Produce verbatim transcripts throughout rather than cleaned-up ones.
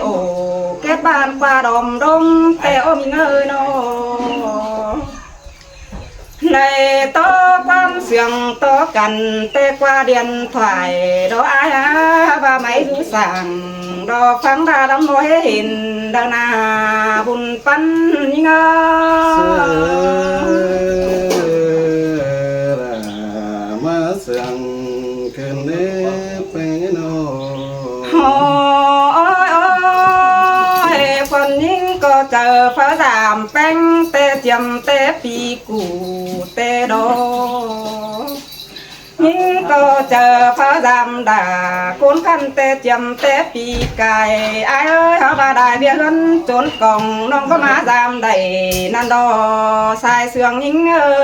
Ổ kết bạn qua đom đóm té ôm ngơi nó. Đảy tó ꞌquám sương tó căn té qua điện thoại đó ai á, ꞌva máy dú sảng đó phắng đa đắm nó hế hên đa na bun pắn nhính ơ. Sương ꞌmá sương khửn đế peng nó. Ôi ôi, ꞌquám nhính ꞌcọ chaư pháư dam peng té chiêm té pi củ té đó. Nhính ꞌcọ chaư pháư dam đa ꞌcốn khăn té chiêm té pi cai. Ai ơi, hảư ꞌva đai ꞌviạk ꞌhướn chốn cỏng, ꞌnọng ꞌcọ ꞌmá dam đảy ꞌnặn đó sai sương nhính ơ.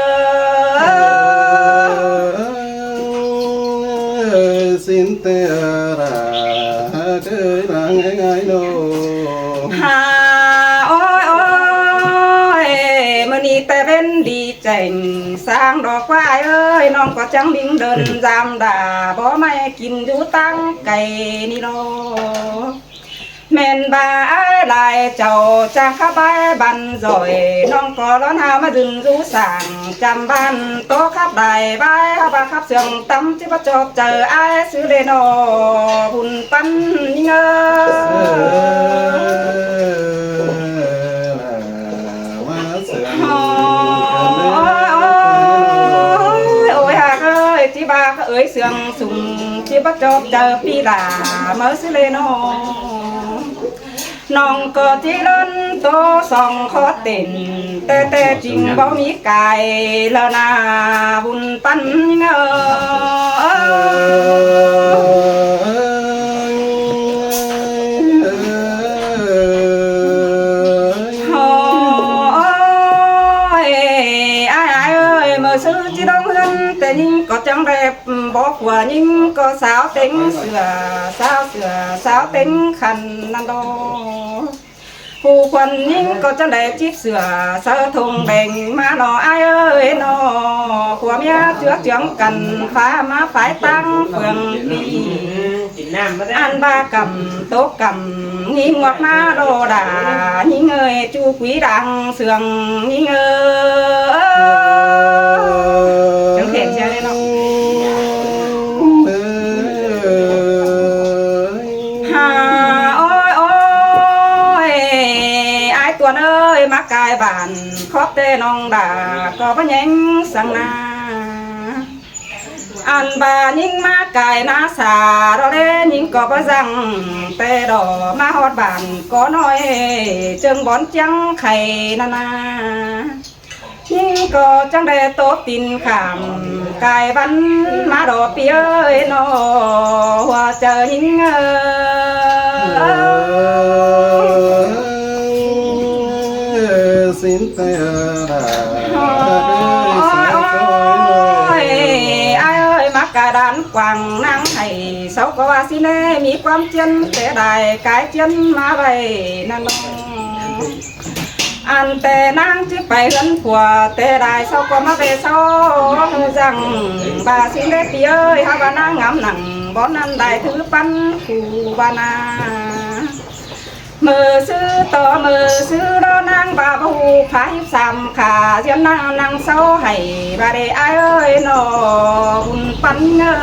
Ơi, xin té ra ꞌcới lăng ai nó. Hà ôi ôi, ꞌmự ꞌnị té ꞌvến đi chẻng sáng đó ꞌquá ai ơi, ꞌnọng ꞌcọ chắng đính đơn dam đa bók ꞌmạy kin dú ꞌtáng cay ꞌnị lo. ꞌMen ꞌva ai lai chảu chắng khắp bái băn doi, ꞌnọng ꞌcọ lón hao ꞌmá dưn dú sảng chăm ban tó khắp đai bái hao ꞌva khắp sương tắm ꞌchí báu chóp chaư ai ꞌsứ ꞌlế nó bun pắn nhính ơ. Ôi ôi, ôi hạc ơi, ꞌchí ꞌva ới sương sung ꞌchí báu chóp chaư pi đa ꞌmá ꞌsứ ꞌlế nó. ꞌNọng ꞌcọ ꞌchí lón tó song khó tỉnh té té chính báu ꞌmí cai lơ na bun pắn nhính ơ. Ôi, ai ai ơi, ꞌmự ꞌsứ ꞌchí đóng ꞌhướn té nhính ꞌcọ chắng đảy bók ꞌquá nhính ꞌcọ sáo téng sửa, sáo sửa, sáo téng khăn ꞌnặn đó. Phủ khuôn nhính ꞌcọ chắng đảy chíp sửa, sáo thông đeng ꞌmá lo ai ơi nó. Khua ꞌmía ꞌchứa chướng căn phá ꞌmá phái ꞌtáng phường pi. Ăn ꞌva cắm tố cắm nghi ngoặc ꞌmá đô đa, nhính ơi, chu quí đang sương nhính ơ. Chắng khen xe lên nó. Hà ôi ôi, ai tuôn ơi, ꞌmá cai bản khóp té ꞌnọng đa ꞌcọ báu nhéng săng na. Ăn ꞌva nhính ꞌmá cai ná sa đó ꞌlế, nhính ꞌcọ báu dăng té đó ꞌmá ꞌhọt bản ꞌcọ ꞌnọi, chướng bón chắng khay ꞌnặn na. Nhính ꞌcọ chắng đảy tố tin khảm cai băn ꞌmá đó pi ơi nó, hua chaư nhính ơ. Xin té ra. Ôi ôi, ai ơi, ꞌmá cai đan quảng năng hảy sáu ꞌcọ ꞌva xin ꞌmí ꞌquám chiên té đai cai chiên ꞌmá vay ꞌnặn nó. Ăn té năng ꞌchí pay ꞌhướn phua té đai sáu ꞌcọ ꞌmá ꞌvế sáu dăng ꞌva xin ꞌlế pi ơi, hảư ꞌva năng ngắm nẳng bón ꞌnặn đai thứ păn khu ꞌva na. ꞌMự ꞌsứ tó ꞌmự ꞌsứ đó năng ꞌva báu hú phá híp sam khả ꞌdiến năng năng sáu hảy ꞌva đê ai ơi nó bun păn ơ.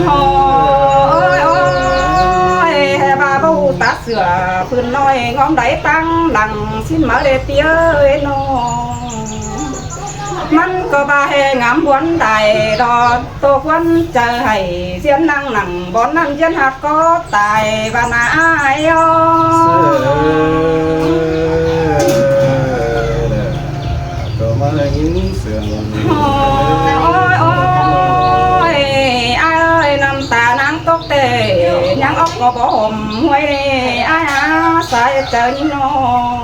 Ôi ôi, hảư ꞌva báu hú tát sửa phưn ꞌnọi ngóm đáy ꞌtáng lăng xin máư đê pi ơi nó. ꞌMắn ꞌcọ ꞌva ꞌhê ngắm buôn đai đó tô khuôn chaư hảy ꞌdiến năng nẳng bón ꞌnặn ꞌdiến hạp ꞌcọ tai ꞌva na ai ơ. Ôi ôi, ai ơi, năm ta năng tốc tê, nhăng ốc ꞌcọ báu hôm huối ai á, sai chaư nhính nó.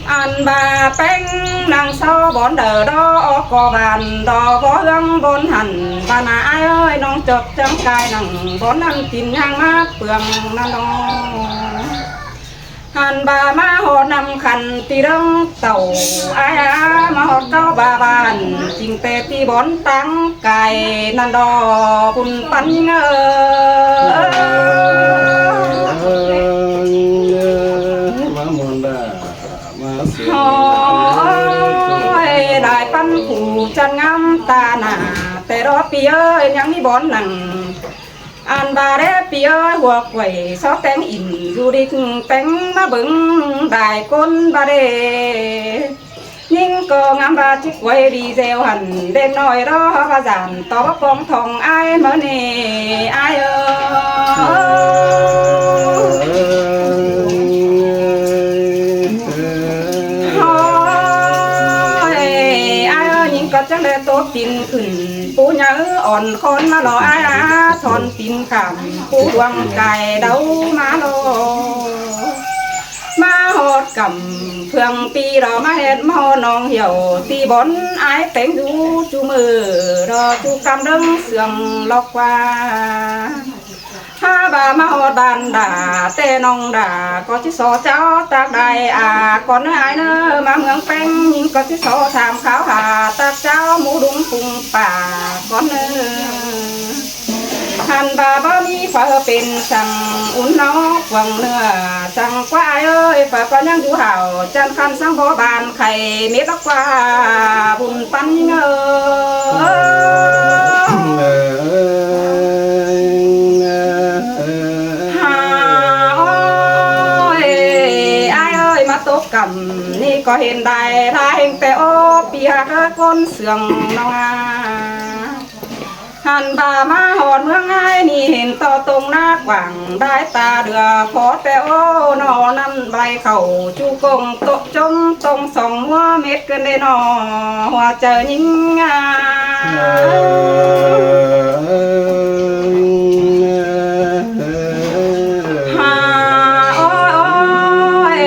Ăn ꞌva peng năng sáu bón đaư đó ốc ꞌcọ bản đó bó ꞌhướng bón hẳn ꞌva na ai ơi, ꞌnọng chộp chắng cai nẳng bón ꞌnặn tin nhăng ꞌmá pương ꞌnặn đó. Hăn ba ꞌmá ꞌhọt ꞌnặm khăn ti ꞌlớng tảu, ai a ꞌmá ꞌhọt cáu ba ban, ꞌchịng ꞌtẹ ti bón táng cai ꞌnặn đo, ꞌpứng ꞌpắn ꞌnhính ơi. ꞌMá muôn đa, ꞌmá sương. ꞌHới, lai ꞌpắn phủ ꞌchăn ngắm ta nả, ꞌtẹ đó ꞌpi ơi, ꞌnhắng ꞌmí bón nẳng. Ăn ba đé ꞌpi ơi, hua quảy só téng ỉn du đích téng ꞌmá bớng đai ꞌcốn ba đé. ꞌNhính ꞌcọ ngắm ba ꞌchí quảy đi ꞌdệt hẳn đen ꞌnọi đó ba dản tó báu póng thong ai ꞌmá nê ai ơi. Hôi, ai ơi, ꞌnhính ꞌcọ chắng đé tốp tin khửn, pú nháư ỏn khón ꞌmá lo ai a, thon tin khảm, pú đuang cai đáu ꞌmá lo. ꞌMá ꞌhọt cắm phượng pi lo ꞌmá ꞌhẹt ꞌmá ꞌhọt nong hiẻo, ti bón ai téng dú ꞌchu ꞌmự lo ꞌchu căm ꞌlớng sương lốc ꞌquá. Há ba ꞌmá ꞌhọt ban đa, ꞌtẹ nong đa, ꞌcọ ꞌchí so chảu ꞌtặc đai a, ꞌcốn ꞌnớ ai ꞌnớ ꞌmá ꞌmướng ꞌpéng, ꞌnhính ꞌcọ ꞌchí so tham kháo ha ꞌtặc chảu ꞌmú đúng phung pả ꞌcốn ꞌnớ. Hăn ba báu ꞌmí phaư pên săng ún ꞌnọ quảng ꞌnưa, săng ꞌquá ai ơi, phaư ꞌcọ ꞌnhắng dú hảo, ꞌchăn khăn săng bó ban khay mết lốc ꞌquá, bun ꞌpắn ꞌnhính ơi. Hả ơi, ai ơi, ꞌmá tốc cắm ꞌnị ꞌcọ hên đai ꞌla ꞌhéng ꞌtẹ ố, ꞌpi ꞌhặc ꞌcốn sương ꞌnọng a. Hăn ba ꞌmá ꞌhọt ꞌmướng ai ꞌnị hên ꞌto tông ꞌná quảng đai ta đưa khó ꞌtẹ ố, ꞌnọ ꞌnặn ꞌvạy khảu ꞌchu công tốc chốm tông song ꞌmúa mết ꞌcứn đê ꞌnọ, hua chaư ꞌnhính a. Hả ơi,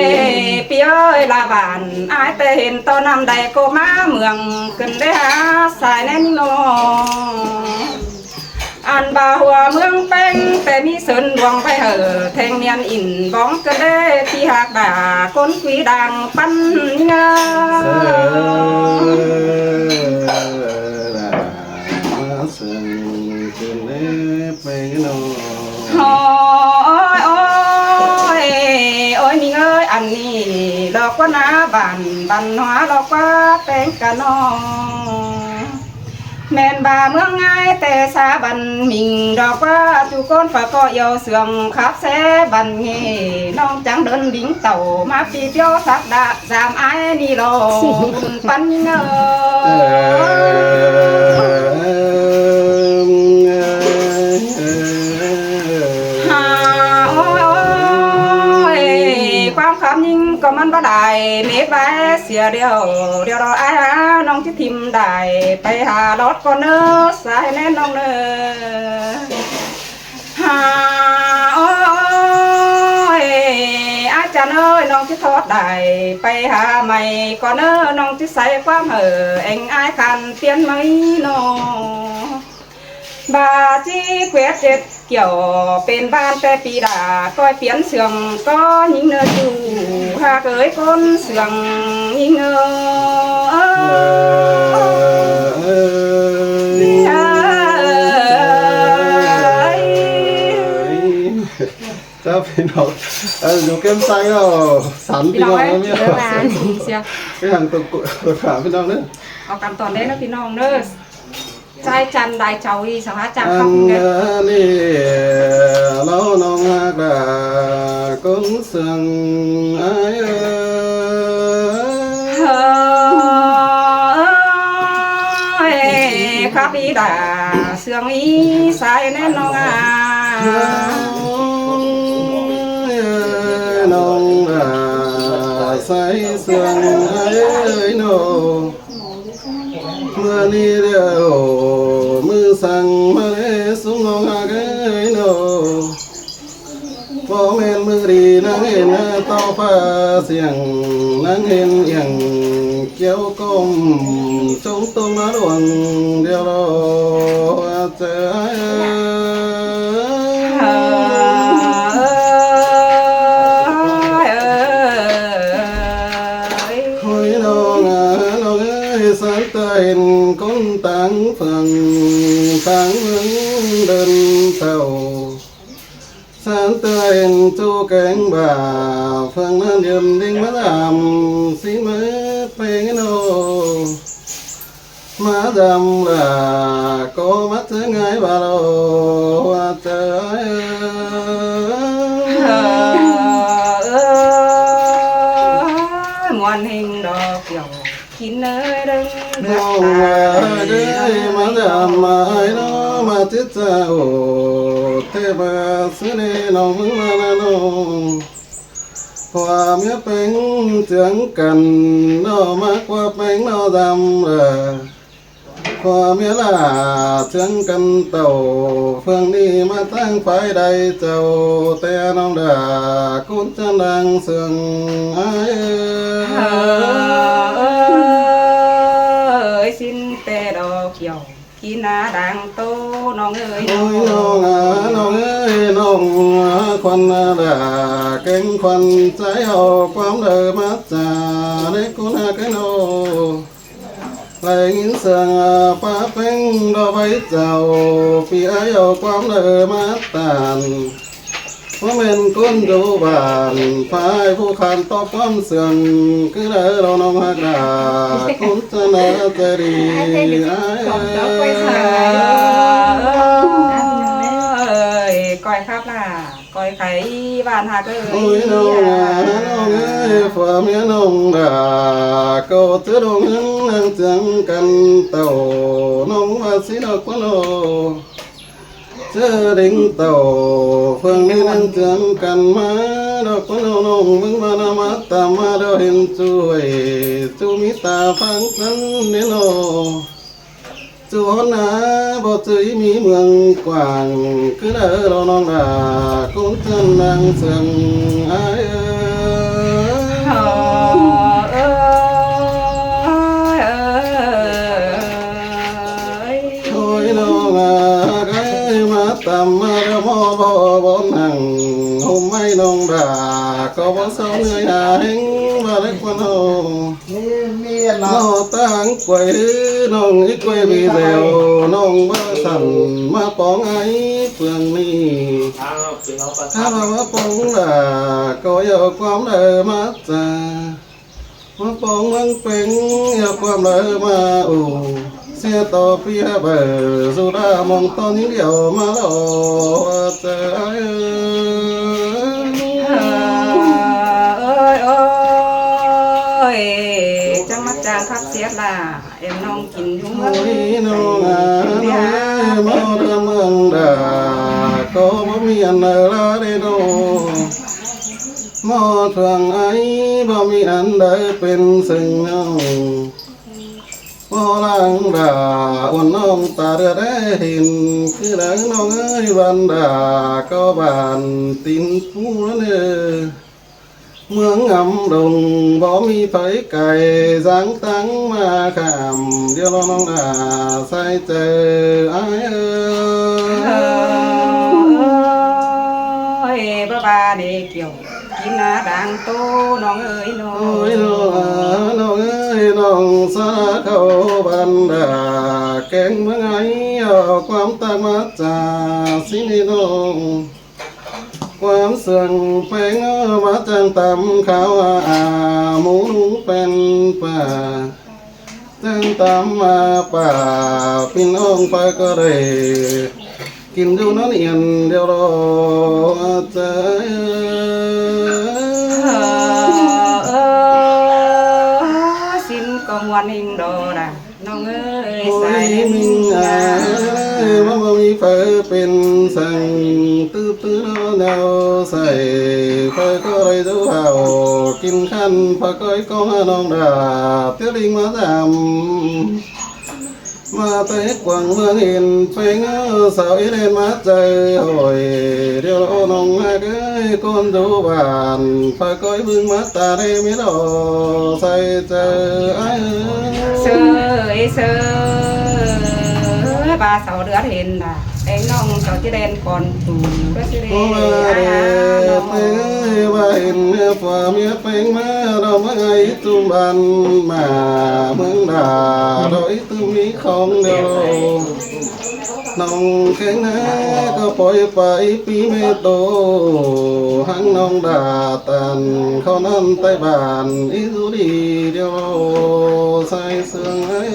ꞌpi ơi, ꞌla bản ai ꞌtẹ hên ꞌto ꞌnặm đảy ꞌcọ ꞌmá ꞌmướng ꞌcứn đê hả sai ꞌnén ꞌnọ. Ăn ba hua ꞌmướng ꞌpéng ꞌtẹ ꞌmí sớn luông ꞌvạy hảư thanh niên ỉn bóng ꞌcứn đê ti ꞌhặc đa ꞌcốn quí đang ꞌpắn ꞌnhính ơi. Hôi, ôi, ôi, ꞌnhính ơi, ăn ꞌnị lỏ ꞌquá ꞌná bản, bản hua lỏ ꞌquá ꞌpéng ca ꞌnọ. ꞌMen ba ꞌmướng ai ꞌtẹ sa bản mình lỏ ꞌquá ꞌchu ꞌcốn phaư ꞌcọ yau sương khắp ꞌsé bản nghê, ꞌnọng chắng đơn đính tảu ꞌmá ꞌpi ꞌtiếu sắp đa dám ai ꞌnị lo bun ꞌpắn ꞌnhính ơi. Hả ơi, ôi, ôi, ꞌquám khắp ꞌnhính ꞌcọ ꞌmắn báu đai mết bái sia điêu, điêu lo ai hả ꞌnọng ꞌchí thím đai pay hả lót ꞌcọ ꞌnớ, sai ꞌnén ꞌnọng ꞌnớ. Hả ơi, ải chăn ơi, ꞌnọng ꞌchí thót đai pay hả may ꞌcọ ꞌnớ, ꞌnọng ꞌchí sai ꞌquám hảư ꞌeng ai khăn piến may ꞌnọ. Ba ꞌchí quiét chết kiểu pên bản ꞌtẹ ꞌpi đa ꞌcoi piến sương ꞌcọ ꞌnhính ꞌnớ ꞌchu, ꞌhặc ơi ꞌcốn sương ꞌnhính ơi. Chào ꞌpi ꞌnọng. Ơ, dú ꞌkém sai ꞌnọ, sắn ꞌpi ꞌnọng ơi. Ké hăng tốc khả ꞌpi ꞌnọng ꞌnớ. Au căn tỏn đé ꞌnớ ꞌpi ꞌnọng ꞌnớ. Sai chăn đai chảu ꞌnị, sau há chăn khắp ꞌnớ. Ăn ꞌnị, ꞌló ꞌnọng ꞌhặc đa ꞌcốn sương ai ơi. Ơi, khắp ꞌnị đa sương ꞌnị sai ꞌnén ꞌnọng a. ꞌNọng đa sai sương ai ơi ꞌnọ. ꞌMưa ꞌnị điêu ꞌmự săng ꞌmá đé sung ꞌnọng ꞌhặc ơi ꞌnọ. Báu ꞌmen ꞌmự đi ꞌnăng hên ꞌtó pha siêng, ꞌnăng hên iẻng kiêu cốm chống tông ꞌmá luông điêu lo. Hả ơi. tháng mưng đơn thầu. Sán tơi hên chu kéng bả, phường nan yêm đinh mát ảm, xí mớ pêng nô. Mát ảm là có mát chớ ngái bà lô, hoa chớ ai ơi. Ơ, ơ, ngoan hình đó kiểu kín nơi đừng Nông ai đơi mát ảm ai nó mát chết cha ổ, thế mà xứ nê nông mưng mà nà nông. Hoa mía pêng chướng cắn, nó mát qua pêng nó dăm là. Hoa mía là chướng cắn tàu, phương đi mát tăng phải đai châu, tê nông đà, cún chân đang sương ai ơi. Ơi, xin tê đó kiểu. Kín ná đang tô nông ơi Ôi nông. Nông à, nông ơi nông à, khuăn à, đã kéng khuăn trái hậu quắm đời mát cha, nế cún à cái nô. Lại nghìn sương à, pá pêng đo váy chào, pì ái hậu quắm đời mát tàn. Phú mên cún dú bản, phái phú khan tó quắm sương, cứ đỡ đo nông hạc đà, cún chân à, tê đi ai ơi. Ơi, coi khắp là, coi kháy bạn hạc ơi. Ôi nông à, nông ơi, phua mía nông đà, cô chứ đông hứng năng chướng cắn tàu, nông và xí độc quán hồ. Chớ đính tàu, phương đi năng chướng cắn má, độc quán hồ nông, mưng mà nà mát tà má, đo hên chu huệ, chu mít tà phang cắn đến hồ. Chu hôn á, bộ chữ ý mỹ mường quảng, cứ đỡ lo nông đà, cún chân năng sương ai ơi. Ơi, ơi, ơi. Thôi nông à, cái má tăm má đơ mô bô bôn hằng, hôm may nông đà, có bó sông người hà hính, mà lếc quan hồ. Nó tăng quầy nông ít quầy vì dẻo nông bơ sẵn mà bóng ấy phường nì. Há mà mà bóng là có yêu quán đời mát cha. Mà bóng măng pêng yêu quán đời mà ủ. Xe to pia bờ dù đã mong to những điều mà lo. Trời ơi. Ơi ơi. Chắc mắt chàng khắp xiết là. Em nông kín dú mớn. Ôi nông à, nông ơi, mô đa mương đà, có bố mi ăn ở lá đê đô. Mô thuang ấy, bố mi ăn đới bên sừng nông. Mô lăng đà, uốn nông ta đưa đế hình, cứ đới nông ơi, văn đà, có bản tin phú nữa. Mương ngắm đồng bó mi phới cày dáng tăng mà khảm điêu lo nong à sai trời ai ơi. Ơi, bơ ba nê kiểu kín ná đang tô nong ơi nong. Ôi nong à, nong ơi nong xa khâu bàn đà kén mương ấy ở quán tăng mát trà xin đi nong. Quán sương peng mát chang tăm kháo à, mú núng phen pà. Chang tăm à, pà pin ong pà có đầy. Kín dú nón yên điêu đô à, trời. Xin có ngoan hình đồ đà. Nong ơi, ôi sai minh à, mà mà mi phải pên sang tư tư nó nào sai phải có đây dấu hào kín khăn phải có con hà nong đà tiết linh mà giảm. Mà tới quảng mương in phải ngơ sao ít lên mà trời hồi điều ô nong hai cái con dấu bản phải coi bưng mà ta đây mới lo sai trời ai ơi. Sơ ơi sơ. Ba sau đươn hên đa, eng ꞌnọng sau ꞌchí đen kon tu, báu ꞌchí đen. Ôi, ai, ai, ai, ai, ꞌpéng ơi, ba hên ꞌmía ꞌphua ꞌmía ꞌpéng ꞌmá, ꞌnọng ꞌmá ai ꞌtứ ꞌban ꞌmá, ꞌmướng đa, ꞌlẹo ꞌchí ꞌmí khong điêu. ꞌNọng kheng ꞌnớ ꞌcọ poi pay ꞌpi ꞌmẹ tô, ꞌhăng ꞌnọng đa tản khong ꞌnặn tai bản, ꞌchí dú đi điêu sai sương ơi.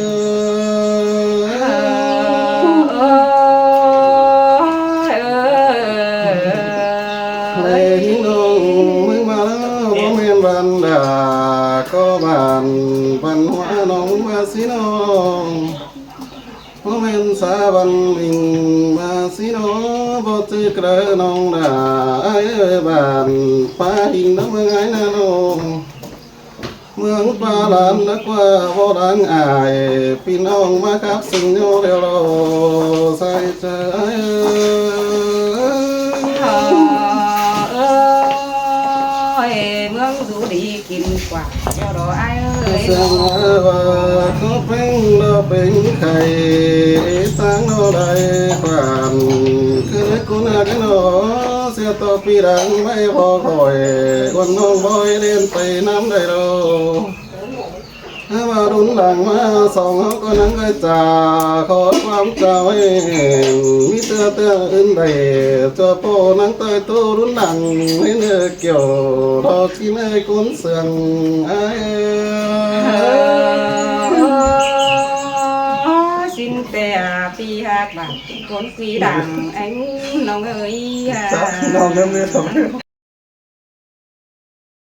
Ôi, ôi, ôi. Lê hí ꞌnọng ꞌmướng ꞌmá ꞌlẹo, báu ꞌmen bản đa, ꞌcọ bản văn hóa ꞌnọng ꞌmá sí ꞌnọng. Báu ꞌmen xã văn minh ꞌmá sí ꞌnọng, báu ꞌchư cà ꞌnọng đa, ai ơi, bản pá hinh ꞌnọng ꞌmướng ai ꞌnớ ꞌnọng. ꞌMướng pá lan ꞌnớ ꞌquá báu đáng ai, ꞌpi ꞌnọng ꞌmá khắp sưng ꞌnhó điêu ꞌlẹo sai sương ơi. Ôi, ꞌmướng dú đi kin ꞌquá, ꞌlẹo ꞌlẹo ai ơi. Sương ơi, ba ꞌcọ ꞌpéng ꞌlẹo ꞌpéng khay, ꞌtáng ꞌlẹo lai khoản, ꞌcứ ꞌnớ ꞌcốn ꞌnhá ꞌnớ ꞌnọ, sia tó ꞌpi đang ꞌmạy ꞌpo khỏi, ꞌcốn ꞌnọng bói đen pay ꞌnắm đảy ꞌlẹo. Há ꞌva đun lăng ꞌmá song ꞌháu ꞌcọ nắng ꞌcoi chả, khót ꞌquám chao ên, ꞌmí ꞌtưa ꞌtưa ứn đảy, ꞌchua ꞌpo nắng ꞌtoi ꞌtố đun lăng, ꞌnị ꞌnớ kiẻo, ꞌlẹo ꞌchí ꞌnớ ꞌcốn sương ai. Ơ, ơ, ꞌsịn ꞌtẹ ꞌpi ꞌhặc bản, ꞌcốn ꞌpi đang, eng ꞌnọng ơi, à. Chắc ꞌnọng ꞌnớ ꞌmí tôm.